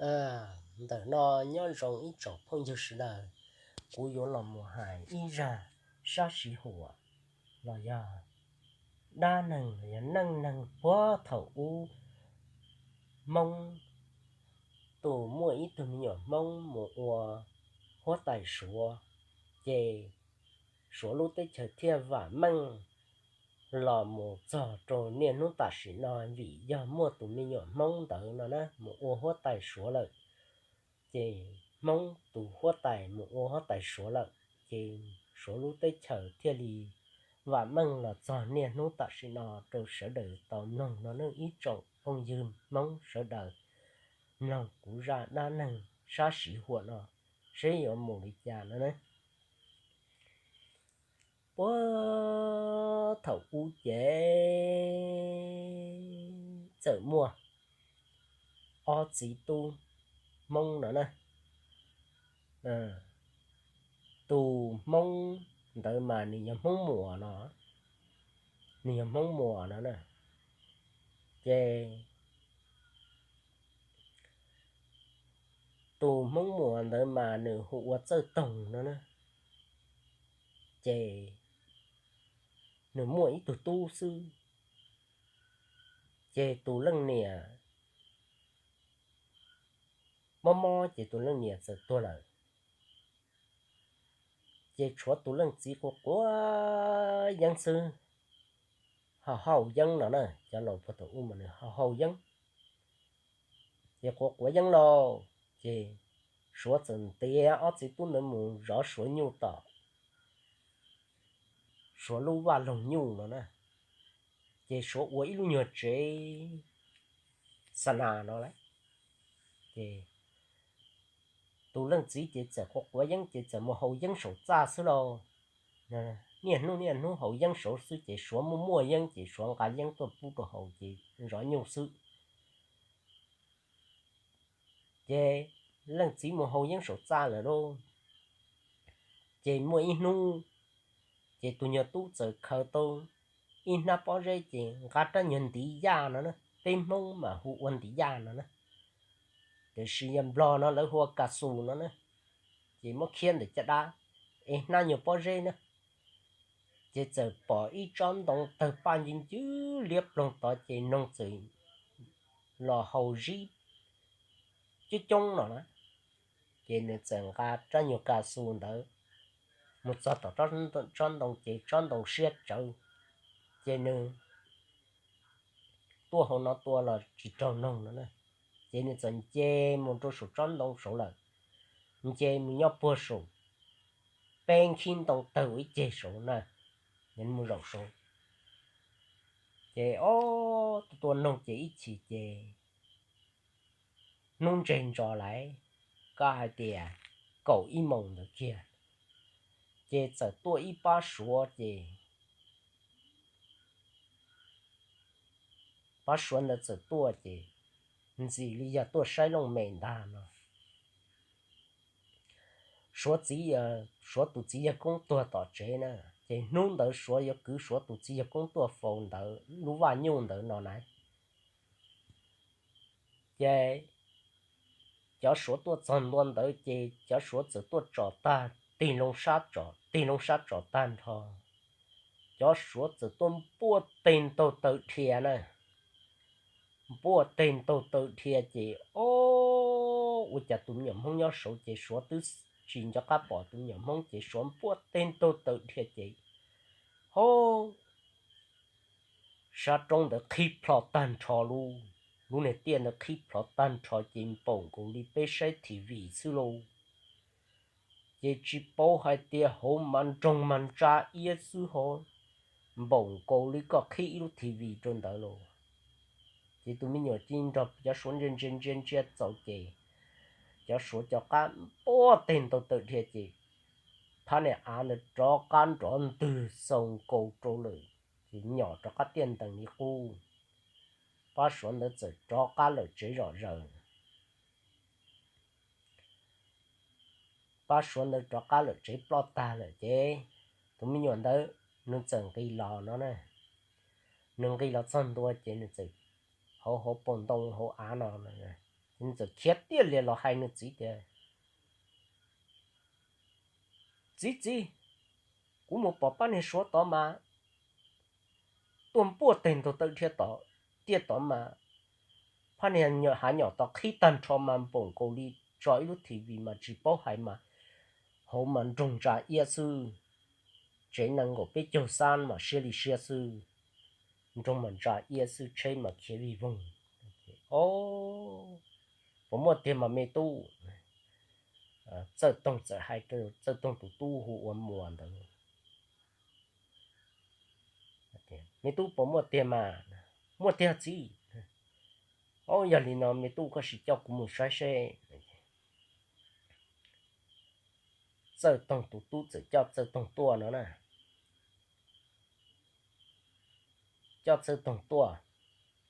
Ntawm no nyob zoo ib tsoom phooj ywg sawv daws, kuv yuav los mus hais ib zaj sab siv huam los yog dab neeg los yog neej neeg puag thaum ub. Hmoob tus muaj ib tug me nyuam Hmoob mus ua huab tais Suav, ces Suav lub teb chaws thiaj vam meej los mus txog rau niaj hnub tam sim no, vim yog muaj tus me nyuam Hmoob ntawd no na mus ua huab tais Suav lawm. Ces Hmoob tus huab tais mus ua huab tais Suav lawm, ces Suav lub teb chaws thiaj li vam meej los txog niaj hnub tam sim no rau sawv daws tau mloog no ne ib tsoom phooj ywg Hmoob sawv daws. Mloog kuv zaj dab neeg sab siv huam no seb yuav mus li cas no na. Puag thaum ub ces txawm muaj ob txiv tub Hmoob no na. Tus Hmoob ntawd mas nws yog Hmoob Muas no, nws yog Hmoob Muas no na. Ces tus Hmoob Muas ntawd mas nws hu ua Txawj Toog no na. Ces nws muaj ib tug tub xwb, ces tus leej niam mob mob ces tus leej niam txawm tuag lawm. Ces tshuav tus leej txiv quav quav yeeb xwb, haus haus yeeb no na, cov laus puag thaum ub mas nws haus haus yeeb. Ces quav quav yeeb lauj, ces Suav txawm ntiav ob txiv tub ntawd mus zov Suav nyuj tom Suav lub vaj loog nyuj no na. Ces Suav ua ib lub nyuag tsev xa nas no lawm. Ces tus leej txiv ces txawm quav quav yeeb ces txawm mus haus yeeb saum txaj xwb lauj. Niaj hnub niaj hnub haus yeeb saud xwb ces Suav muaj muaj yeeb ces Suav nqa yeeb tuaj pub rau haus ces zov nyuj xwb. Ces leej txiv mus haus yeeb saum txaj lawm lauj. Ces muaj ib hnub, ces tus nyuag tub txawm khaws tau ib hnab pob zeb ces nqa rab nyuag ntiv yaj no na, peb Hmoob mas hu ua ntiv yaj no na, tiam sis yog Nplog no lawv hu ua kas xus no na. Ces muab khiab ntawm caj dab, es hnab nyuag pob zeb na. Ces txawm pom ib tsob ntoo tawg paj ncig ncwb liab ploog tod ces noog txawm los haus zib coob coob no na. Ces nws txawm nqa rab nyuag kas xus ntawd mus txog tom tsob ntoo ces tsob ntoo siab tsawv, ces nws tuaj hauv no tua los tsis raug noog no na. Ces nws txawm nce mus rau saum tsob ntoo saud lawm, nce mus nyob puag saum peb nkhib ntoo tawg ua ib ceg saud na, mus zaum saud. Ces ob tug tua noog ces ib chim ces hnub ntseg ntso lawm, koj hais tias kaum ib moos ntawd kiag, ces txawm tuaj ib pab Suav ces pab Suav ntawd txawm tuaj ces ntxim li yog tuaj saib looj mem ntag no. Suav txiv, Suav tus txiv yawg koob tuag tom tsev na, ces hnub ntawd Suav yuav kwv Suav tus txiv yawg koob tuaj faus ntawd lub vaj nyuj ntawd no na. Ces cov Suav tuaj txog ntua ntawd ces cov Suav txawm tuaj tsom tag, tig loo sab tsom, tig loo sab tsom tag nrho, cov Suav txawm tuaj npuaj teg ntaug taw dhia na. Npuaj teg ntaug taw dhia ces, o, ua cas tus me nyuam Hmoob nyob saud ces Suav twb tsis nco qab pom tus me nyuam Hmoob ces Suav npuaj teg ntaug taw dhia ces, ho, sab roob ntawd qhib plho tag nrho lauj, lub niag tiaj ntawd qhib plho tag nrho ces npaum nkaus li peb saib T V xwb lauj. Ces tsis paub hais tias hauv mas nroog mas ntsa iab xwb ho, npaum nkaus li koj qhib ib lub T V rau ntawd lauj. Ces tus me nyuam ci nrog cov Suav ntsia ntsia ntsia ntsia txaus ces cov Suav cov qab npuaj teg ntaug taw dhia ces phab niag av ntawd rov qab nrov ntwg xaus nkaus rau lawm, ces nyom rov qab tiaj ntees li qub. Pab Suav ntawd txawm rov qab lawm tsev zom zaws. Pab Suav ntawd rov qab lawm tsev ploj tag lawm ces tus me nyuam ntawd nws txawm nqis los no na. Nws nqis los txog ntua ces nws txawm hauv hauv paus ntoo hauv av no, ces Nws txawm khiav tiaj lias los hais nws txiv tias, Txiv, txiv, kuv mus pom pab niag Suav tod mas tuaj npuaj teg ntaug taw dhia tom tiaj tod mas, phab niag hav nyom tod qhib tag nrho mas npaum nkaus li tso ib lub T V mas tsis paub hais mas, hauv mas nroog ntsa iab xwb, tsev nees nkaum peb caug xab mas siab li siab xwb, nroog mas ntsa iab xwb, tsheb mas khiav vij voog. O, puas muaj tiag mas me tub? Txawj Toog txawm hais rau Txawj Toog tus tub hu ua Muas ntawd, Me tub, puas muaj tiag mas? Muaj tiag txiv. O, yog li no me tub koj sim coj kuv mus saib seb. Txawj Toog tus tub txawm coj Txawj Toog tuaj no na. Coj Txawj Toog tuaj,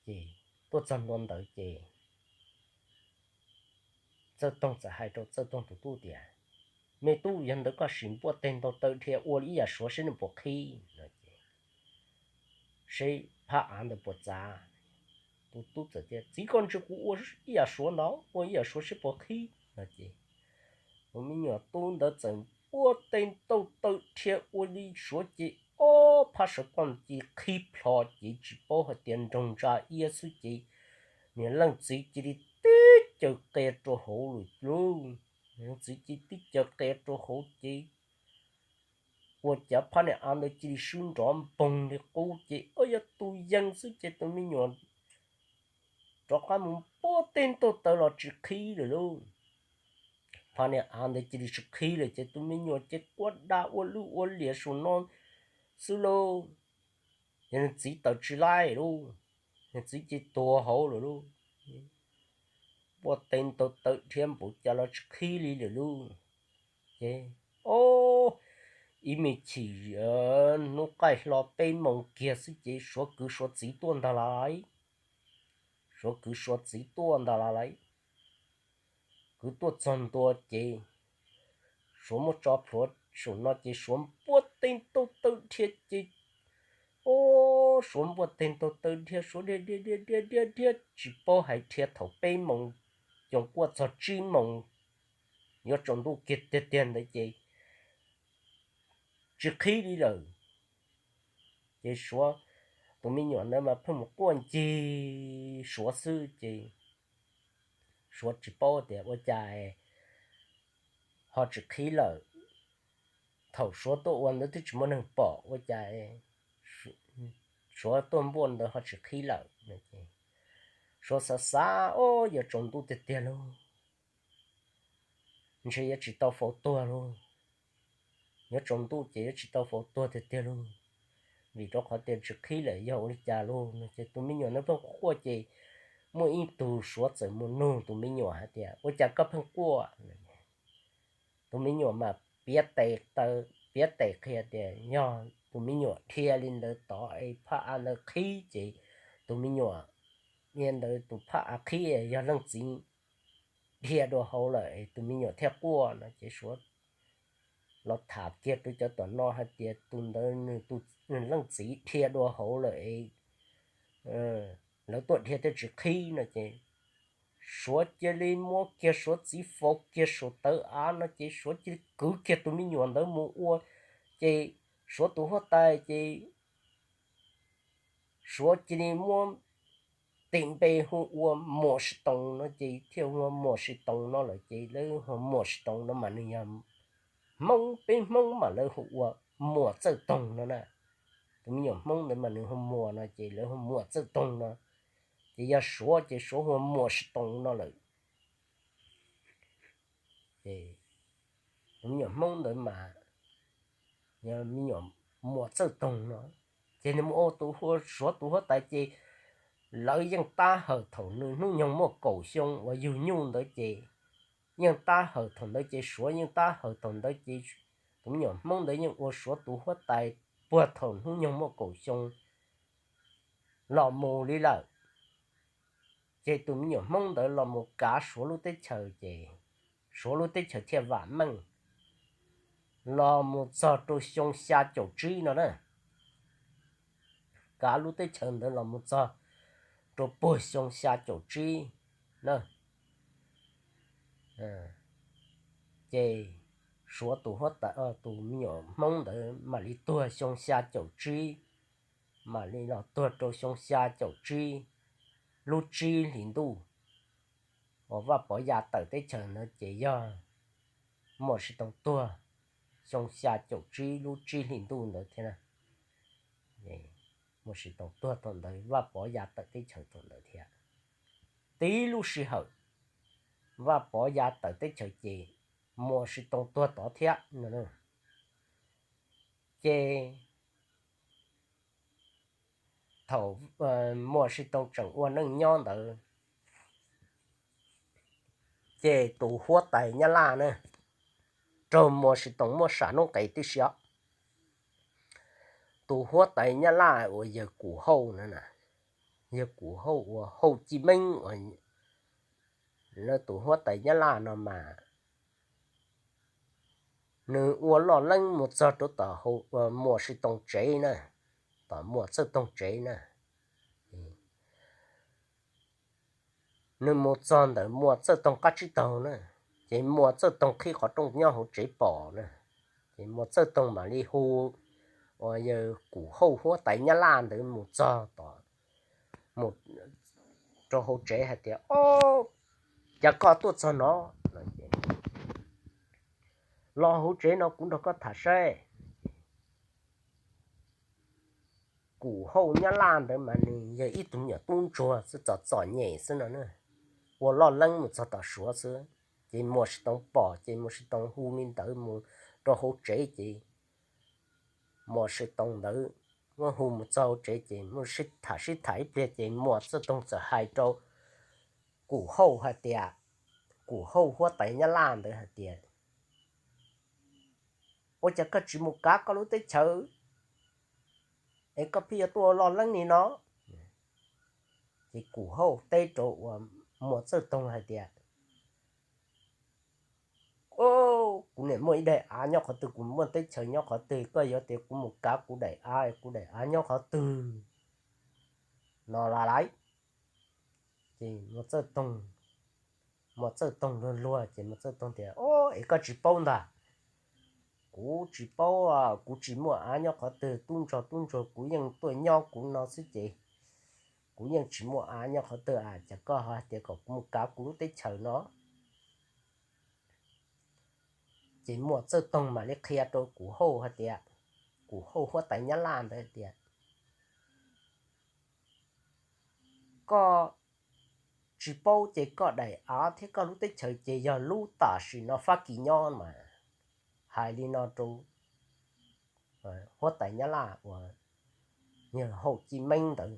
ces tuaj txog ntua ntawd ces Txawj Toog txawm hais rau Txawj Toog tus tub tias, Me tub, yog ntawd koj sim npuaj teg ntaug taw dhia ua li ib yam Suav seb nws puas qhib no ces, seb phab av ntawd puas txav. Tus tub txawm tias, Txiv, koj ntshe kuv ua ib yam Suav ntawd, ua ib yam Suav seb puas qhib no ces, tus me nyuam tub ntawd txawm npuaj teg ntaug taw dhia ua li Suav ces ob phab saw toj cia li qhib plho ces tsis paub hais tias nroog ntsa iab xwb ces, niag leej txiv cia li tib caws qia rau hauv lawm lauj. Niag leej txiv cia li tib caws qia rau hauv ces ua cas phab niag av ntawd cia li swb nrov npoog li qub ces, o, yog tus yees xwb ces tus me nyuam rov qab mus npuaj teg ntaug taw los tsis qhib lawm lauj. Phab niag av ntawd cia li tsis qhib lawm ces tus me nyuam ces quaj da ua luj ua liam saum no xwb lauj. Ces nws txiv tawm tsis laij lauj, nws txiv ces tuag hauv lawm lauj. Npuaj teg ntaug taw dhia npaum cas los tsis qhib li lawm lauj. Ces, o, ib me chim hnub qaij hlo peb moos kiag xwb ces Suav kwv Suav txiv tuaj ntag lauj. Suav kwv Suav txiv tuaj ntag lauj. Kwv tuaj txog ntua ces Suav muab tso plhuav saum no ces Suav npuaj teg ntaug taw dhia ces, o, Suav npuaj teg ntaug taw dhia, Suav dhia dhia dhia dhia dhia dhia tsis paub hais dhia thaum peb moos, coos quaj txog tsib moos, yuav tsaus ntuj kiag tiag tiag ntawd ces tsis qhib li lawm. Ces Suav, tus me nyuam ntawd mas pheej mus quaj ncig Suav xwb ces Suav tsis paub tias ua cas ho tsis qhib lawm. Thaum Suav tuaj ua ntawd twb tsis muaj neeg pom, ua cas Suav tuaj npuaj ntawd ho tsis qhib lawm. Suav xav xav, o, yuav tsaus ntuj tiag tiag lauj, ntshe yuav tsis tau faus tuag lauj. Yuav tsaus ntuj ces yuav tsis tau faus tuag tiag tiag lauj, vim rau qhov tias tsis qhib lawm yog ua li cas lauj no ces tus me nyuam ntawd pheej quaj ces muaj ib tug Suav txawm mus nug tus me nyuam hais tias, Ua cas koj pheej quaj? Tus me nyuam mas piav tes taw, piav tes qhia tias yog tus me nyuam dhia li ntawd tod es phaj av ntawd qhib ces tus me nyuam, ntawd tus phaj av qhib yog leej txiv dhia dua hauv lawm es tus me nyuam thiaj quaj no ces Suav los tham kiag rau cov tom no hais tias tus ntawd nws tus leej txiv dhia dua hauv lawm es lawv tuaj dhia thiaj tsis qhib no ces Suav cia li muab kiag Suav txiv faus kiag saum tawv av no ces Suav cia li kwv kiag tus me nyuam ntawd mus ua, ces Suav tus huab tais ces Suav cia li muab tis npe hu ua Muas Sis Toos no ces thiaj hu ua Muas Sis Toos no lawm ces lawv hu Muas Sis Toos no mas nws yog Hmoob, peb Hmoob mas lawv hu ua Muas Txawj Toog no na. Tus me nyuam Hmoob ntawd mas nws hu Muas no ces lawv hu Muas Txawj Toog no, ces yog Suav ces Suav hu ua Muas Sis Toos no lawm. Ces tus me nyuam Hmoob ntawd mas yog me nyuam Muas Txawj Toog no, ces nws mus ua tus hu Suav tus huab tais ces lawv yeej tab hawm thaum nws hnub nyoog muaj kaum xyoo uas yug nyuj ntawd ces yeej tab hawm thaum ntawd ces Suav yeej tab hawm thaum ntawd ces tus me nyuam Hmoob ntawd yeej ua Suav tus huab tais puag thaum hnub nyoog muaj kaum xyoo los mus li lawm. Ces tus me nyuam Hmoob ntawd los mus kav Suav lub teb chaws ces Suav lub teb chaws thiaj vam meej, los mus txog rau xyoo xya caum tsib no na. Kav lub teb chaws ntawd los mus txog rau puag xyoo xya caum tsib na. Ces Suav tus huab tais, tus me nyuam Hmoob ntawd mam li tuag xyoo xya caum tsib, mam li los tuag rau xyoo xya caum tsib lub tsib hlis ntuj, uas Vaj Pov ya tawm teb chaws ntawd ces yog Muas Sis Toos tuag xyoo xya caum tsib lub tsib hlis ntuj ntawd thiab. Muas Sis Toos tuag thaum ntawd, Vaj Pov ya tawm teb chaws thaum ntawd thiab. Tib lub sij hawm Vaj Pov ya tawm teb chaws ces Muas Sis Toos tuag tod thiab. Ces thaum Muas Sis Toos tseem ua neej nyob ntawd, ces tus huab tais Nyab Laj na, raug Muas Sis Toos muab sam noob qes tib si os. Tus huab tais Nyab Laj uas yawg Kum Hauj na, yawg Kum Hauj uas Hauj Ci Meeb uas, tus huab tais Nyab Laj no mas nws ua loj leeb mus txog rau tom Muas Sis Toos tsev na, tom Muas Txawj Toog tsev na. Nws mus txog ntawm Muas Txawj Toog qab tsib taug na, ces Muas Txawj Toog qhib qhov rooj nyob hauv tsev pom na, ces Muas Txawj Toog mam li hu uas yawg Kum Hauj huab tais Nyab Laj ntawd mus txog tom, mus rau hauv tsev hais tias, Ob, cas koj tuaj txog no? Los hauv tsev no kuv nrog koj tham saib. Kum Hauj Nyab Laj ntawd mas nws yog ib tug me nyuam tub ntsuag xwb, txom txom nyem xwb no, ua loj leeb mus txog tom Suav xwb. Ces Muas Sis Toos pom ces Muas Sis Toos hu li ntawd mus rau hauv tsev ces Muas Sis Toos ntawd muab hu mus txog hauv tsev ces muab sib tham sib tham ib pliag ces Muas Txawj Toog txawm hais rau Kum Hauj hais tias, Kum Hauj huab tais Nyab Laj ntawd hais tias, Ua cas koj tsis mus kav koj lub teb chaws es koj pheej yuav tuaj ua loj leeb li no? Ces Kum Hauj teb rau uas Muas Txawj Toog hais tias, Kuv niam muaj ib daim av nyob qhov twg, kuv muaj teb chaws nyob qhov twg, koj yuav tias kuv mus kav kuv daim av, kuv daim av nyob qhov twg no los laiv. Ces Muas Txawj Toog, Muas Txawj Toog luag luag ces Muas Txawj Toog tias, Ob, es koj tsis paub ntag. Kuv tsis paub, kuv tsis muaj av nyob qhov twg, tub ntsuag tub ntsuag kuv yeej tuaj nyob kuv no xwb ces kuv yeej tsis muaj av nyob qhov twg, cas koj ho hais tias kom kuv mus kav kuv lub teb chaws no? Ces Muas Txawj Toog mam li qhia rau Kum Hauj hais tias, Kum Hauj huab tais Nyab Laj ntawd hais tias, Koj tsis paub ces koj daim av thiab koj lub teb chaws ces yog lub tam sim no Fab Kis nyob mas. Hais li no rau huab tais Nyab Laj uas yog Hauj Ci Meeb ntawd.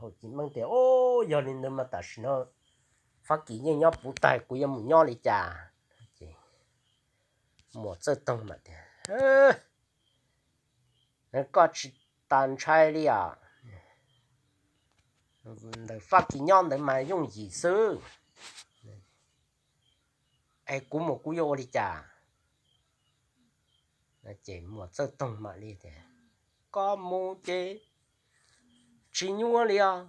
Hauj Ci Meeb tias, Ob, yog li ntawd mas tam sim no Fab Kis yeej nyob puv tag, kuv yuav mus nyob li cas? Ces Muas Txawj Toog mas tias, Koj tsis tas ntshai li os. Ntawm Fab Kis nyob ntawd mas yooj yim xwb, es kuv mus kuv yuav ua li cas? Ces Muas Txawj Toog mam li tias, Koj mus ces tsis nyuaj li os.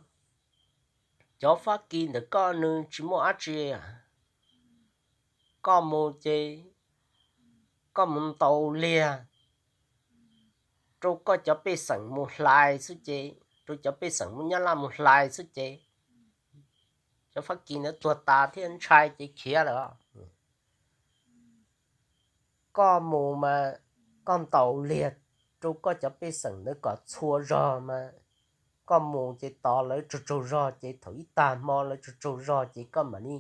Cov Fab Kis ntawm koj nws tsis muaj dab tsi. Koj mus ces koj mus ntaus liag rau koj cov pej xeem mus hlais xwb ces, rau cov pej xeem mus Nyab Laj mus hlais xwb ces cov Fab Kis ntawd tuag tas thiab ntshai ces khiav lawm. Koj mus mas koj ntaus liag rau koj cov pej xeem ntawd kom txhua zog mas, koj mus ces tos lawv tsaug tsaug zog ces thaum ib tag hmo lawv tsaug tsaug zog ces koj mam li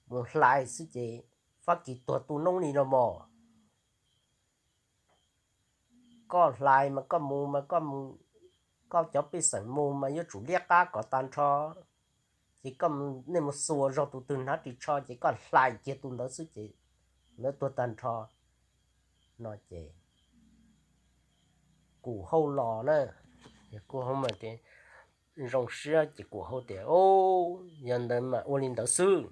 mus hlais xwb ces Fab Kis tuag tu noob li no mog. Koj hlais mas koj mus mas koj mus, koj cov pej xeem mus mas yuav tsum liab qab kom tag nrho, ces koj, nej mus xuas zog tus twg hnav ris tsho ces koj hlais kiag tus ntawd xwb ces lawv tuag tag nrho no ces Kum Hauj los na, Kum Hauj mas zoo siab ces Kum Hauj tias, Yog ntawd mas ua li ntawd xwb,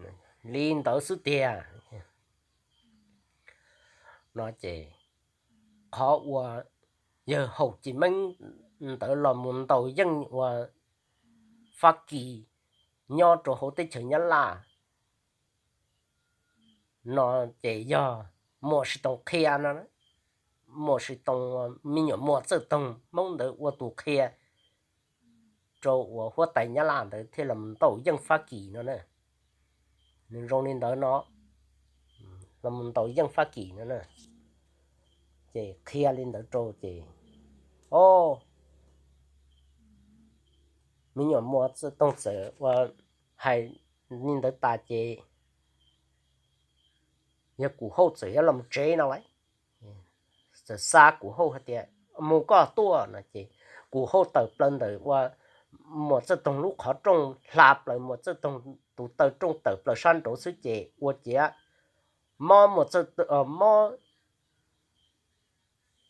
li ntawd xwb tiag no ces qhov uas yawg Hauj Ci Meeb ntawd los mus ntaus yeej ua Fab Kis nyob rau hauv teb chaws Nyab Laj no ces yog Muas Sis Toos qhia no. Muas Sis Toos, me nyuam Muas Txawj Toog Hmoob ntawd ua tus qhia rau uas huab tais Nyab Laj ntawd thiaj los ntaus yeej Fab Kis no na. Nws zoo li ntawd no, los ntaus yeej Fab Kis no na. Ces qhia li ntawd rau ces, o, me nyuam Muas Txawj Toog txawm ua hais li ntawd tas ces yog Kum Hauj txawm yuav los tsev no lawm. Txawm xa Kum Hauj hais tias, mus koj tuaj no ces Kum Hauj tawm plaws ntawm ua Muas Txawj Toog lub qhov rooj, hla plaws Muas Txawj Toog tus taw rooj tawm plaws sab nraud xwb ces ua ciav mob Muas Txawj, mob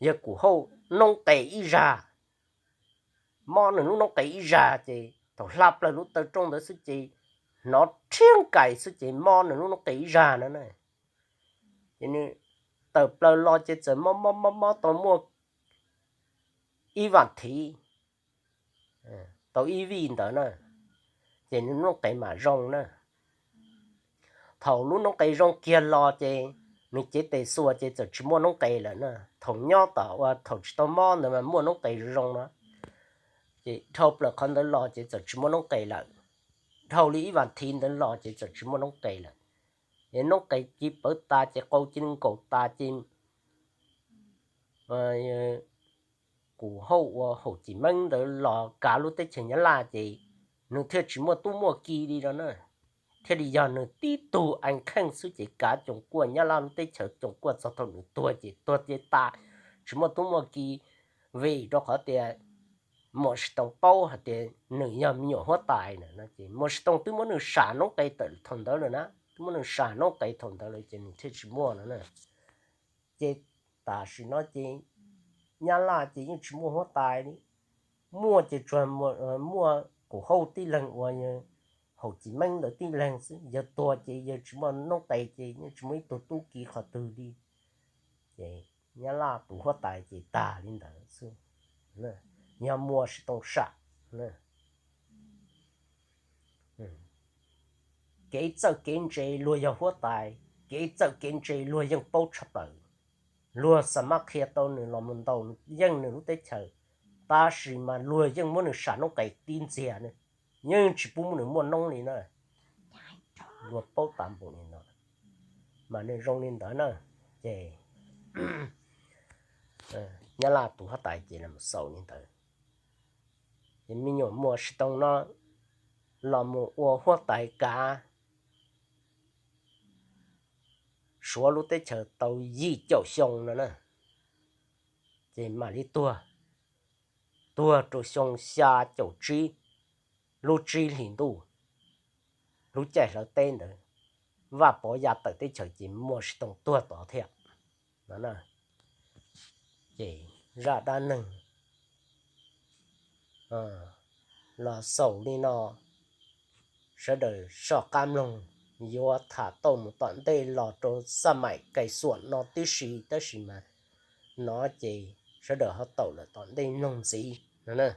yawg Kum Hauj noob qes ib zag. Mob nws lub noob qes ib zag ces thaum hla plaws lub taw rooj ntawd xwb ces hnov rhiab nkais xwb ces mob nws lub noob qes ib zag no na. Ces nws tawm plaws los ces txawm mob mob mob mob tau muaj ib vas thiv, tau ib vij ntawd na, ces nws noob qes mam zoo na. Thaum lub noob qes zoo kiag los ces nws cev tes xuas ces txawm tsis muaj noob qes lawm na. Thaum nyob tom uas thaum tsis tau mob ntawd mas muaj noob qes zoo no, ces dhau plaws qhov ntawd los ces txawm tsis muaj noob qes lawm. Dhau li ib vas thiv ntawd los ces txawm tsis muaj noob qes lawm. Es noob qes cia li pawv tas ces qau cia li nkaum tas ces Kum Hauj uas Haum Cim Meeb ntawd los kav lub teb chaws Nyab Laj ces nws thiaj tsis muaj tub muaj ki li no na. Thiaj li yog nws tib tug ees kheej xwb ces kav coom kuaj Nyab Laj lub teb chaws coom kuaj txog thaum nws tuag ces tuag ces tas, tsis muaj tub muaj ki. Vim rau qhov tias Muas Sis Toos paub hais tias nws yog me nyuam huab tais na, ces Muas Sis Toos twb muab nws sam noob qes tawm thaum ntawd lawm na, twb muab nws sam noob qes thaum ntawd lawm ces nws thiaj tsis muaj no na. Ces tam sim no ces Nyab Laj ces yeej tsis muaj huab tais li. Muaj ces tsuas muaj Kum Hauj tib leeg uas Haum Cim Meeb ntawd tib leeg xwb. Yawg tuag ces yawg tsis muaj noob qes ces yeej tsis muaj ib tug tub ki qhov twg li. Ces Nyab Laj tus huab tais ces tag li ntawd xwb. Yog Muas Sis Toos sam. Kev txawj kev ntse luag yog huab tais, kev txawj kev ntse luag yeej paub tshaj plaws. Luag xa mab qhia tau nws los mus ntaus yeej nws lub teb chaws, tab sis mas luag yeej muab nws sam noob qes tib ntxiag ne, yeej tsis pub nws muaj noob li na. Luag paub tas npaum li no, mas nws zoo li ntawd na. Ces Nyab Laj tus huab tais ces los xaus li ntawd. Ces me nyuam Muas Sis Toos no los mus ua huab tais kav Suav lub teb chaws tau yim caum xyoo no na, ces mam li tuag. Tuag rau xyoo xya caum tsib, lub tsib hlis ntuj, lub caij hlawv teb ntawd, Vaj Pov ya tawm teb chaws ces Muas Sis Toos tuag tod thiab no. Ces zaj dab neeg los xaus li no, sawv daws soj qab mloog, yuav tham tau mus tom ntej los rau xaj maim kais xuam no tib si, tab sis mas no ces sawv daws ho tau lawm tom ntej mloog ntxiv no.